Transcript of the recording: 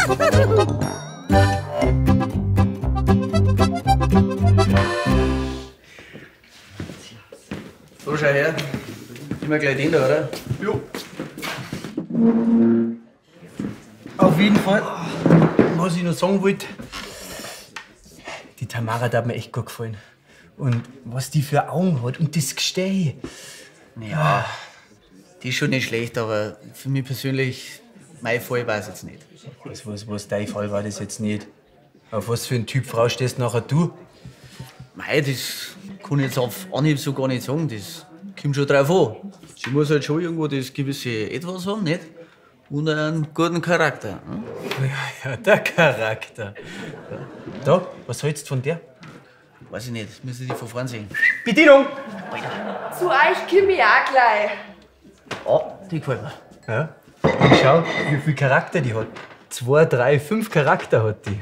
So, schau her. Immer gleich den da, oder? Jo. Auf jeden Fall, was ich noch sagen wollte, die Tamara hat mir echt gut gefallen. Und was die für Augen hat und das Gestell. Ja, die ist schon nicht schlecht, aber für mich persönlich, mein Fall war es jetzt nicht. Was dein Fall war das jetzt nicht? Auf was für einen Typ Frau stehst nachher du? Mei, das kann ich jetzt auf Anhieb so gar nicht sagen. Das kommt schon drauf an. Sie muss halt schon irgendwo das gewisse Etwas haben, nicht? Und einen guten Charakter. Hm? Ja, ja, der Charakter. Da, was hältst du von der? Weiß ich nicht, müssen die von vorn sehen. Bedienung! Alter. Zu euch komm ich auch gleich. Oh, die gefällt mir. Ja. Und schau, wie viel Charakter die hat. 2, 3, 5 Charakter hat die.